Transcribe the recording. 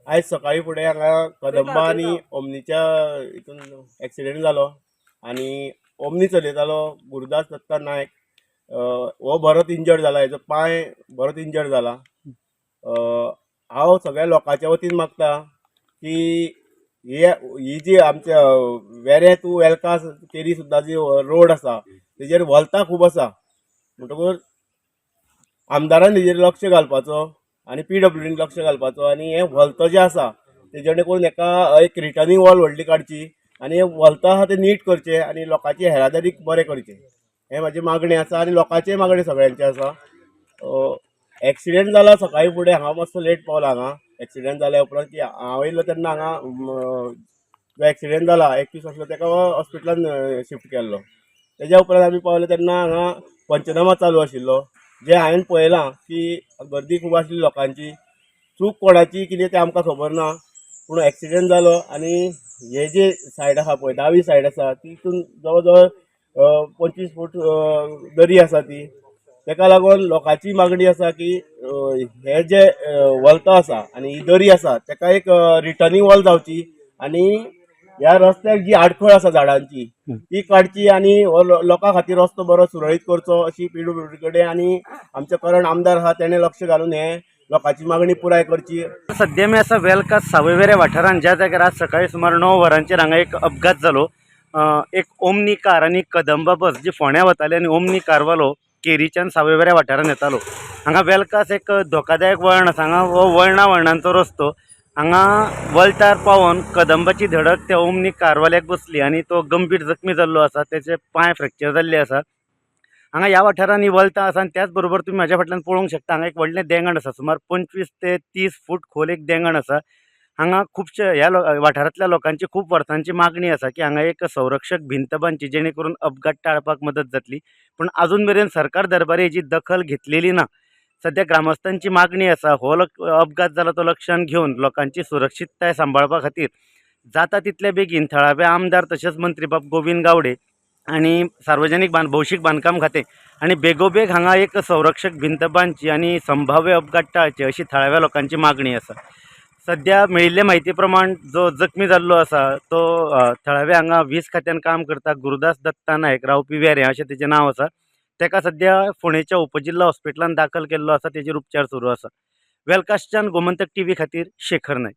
आयज सकाळीं फुडें हांगा कदंबा आनी ओमनीच्या हितून एक्सिडेंट जालो आनी ओमनी चलयतालो गुरुदास दत्ता नायक, हो बरोच इंजर्ड जाला, हेजो पांय बरोच इंजर्ड जाला. हांव सगळ्या लोकांच्या वतीन मागता की हे ही जी आमच्या वेरें टू वेलकास केरी सुद्दां जी रोड आसा तेजेर वोल्तां खूब आसा, म्हणटकूच आमदारान तेजेर लक्ष घालपाचो आनी पीडब्ल्यूडीन लक्ष घालपाचो आनी हें व्हलतो जें आसा ते जेणे करून हेका एक रिटर्निंग वॉल व्हडली काडची आनी हें व्हलतो आसा तें नीट करचें आनी लोकांची येरादारी बरें करचें, हें म्हाजें मागणें आसा आनी लोकांचें मागणें सगळ्यांचें आसा. एक्सिडेंट जाला सकाळीं फुडें, हांव मातसो लेट पावलो हांगा. एक्सिडेंट जाल्या उपरांत की हांव येयलो तेन्ना हांगा जो एक्सिडेंट जाला एक्यूज आसलो तेका हॉस्पिटलान शिफ्ट केल्लो. तेज्या उपरांत आमी पावले तेन्ना हांगा पंचनामा चालू आशिल्लो. जें हांवें पळयलां की गर्दी खूब आसली लोकांची, चूक कोणाची कितें तें आमकां खबर ना, पूण एक्सिडेंट जालो आनी हे जे सायड आसा पळय, दावी सायड आसा तितून जवळ जवळ 25 फूट दरी आसा ती. तेका लागून लोकांची मागणी आसा की हे जे वलता आसा आनी ही दरी आसा तेका एक रिटर्निंग वॉल जावची आनी ह्या रस्त्याक जी आडखळ आसा झाडांची ती काडची आनी हो लोकां खातीर रस्तो बरो सुरळीत करचो अशी पीडब्ल्यूडी कडेन आनी आमचे करंट आमदार आसा तेणें लक्ष घालून हे लोकांची मागणी पुराय करची. सध्या मी आसा वेलकास सावयवेऱ्या वाठारांत, ज्या जाग्यार आज सकाळी सुमार 9 वरांचेर हांगा एक अपघात जालो. एक ओमनी कार आनी कदंबा बस जी फोंड्या वताली आनी ओमनी कारवालो केरीच्यान सावयवेऱ्या वाठारांत येतालो. हांगा वेलकास एक धोकादायक वळण आसा. हांगा हो वळणा वळणांचो रस्तो. हांगा वल्तार पावोन कदंबाची धडक त्या ओमनी कारवाल्याक बसली आनी तो गंभीर जखमी जाल्लो आसा. तेचे पांय फ्रॅक्चर जाल्ले आसा. हांगा ह्या वाठारांनी वल्तां आसा आनी त्याच बरोबर तुमी म्हाज्या फाटल्यान पळोवंक शकता, हांगा एक व्हडलें देंगण आसा. सुमार 25 ते 30 फूट खोल एक देंगण आसा. हांगा खुबशे ह्या वाठारांतल्या लोकांची खूब वर्सांची मागणी आसा की हांगा एक संरक्षक भिंत बांदची, जेणे करून अपघात टाळपाक मदत जातली. पूण आजून मेरेन सरकार दरबारी हेजी दखल घेतलेली ना. सद्या ग्रामस्थांची मागणी आसा, हो अपघात जाला तो लक्षांत घेवन लोकांची सुरक्षितताय सांबाळपा खातीर जाता तितले बेगीन थळावे आमदार तशेंच मंत्री बाब गोविंद गावडे आनी सार्वजनीक भौशीक बांदकाम खातें आनी बेगोबेग हांगा एक संरक्षक भिंत बांदची आनी संभाव्य अपघात टाळचे अशी थळाव्या लोकांची मागणी आसा. सद्या मेळिल्ले म्हायती प्रमाण जो जखमी जाल्लो आसा तो थळावे हांगा वीज खात्यान काम करता गुरुदास दत्ता नायक, रावपी वेरें अशें तेजें नांव आसा. तेका सद्या फोंडेच्या उपजिल्लो हॉस्पिटलान दाखल केल्लो आसा. तेजेर उपचार सुरू आसा. वेलकासच्यान गोमंतक टीव्ही खातीर शेखर नायक.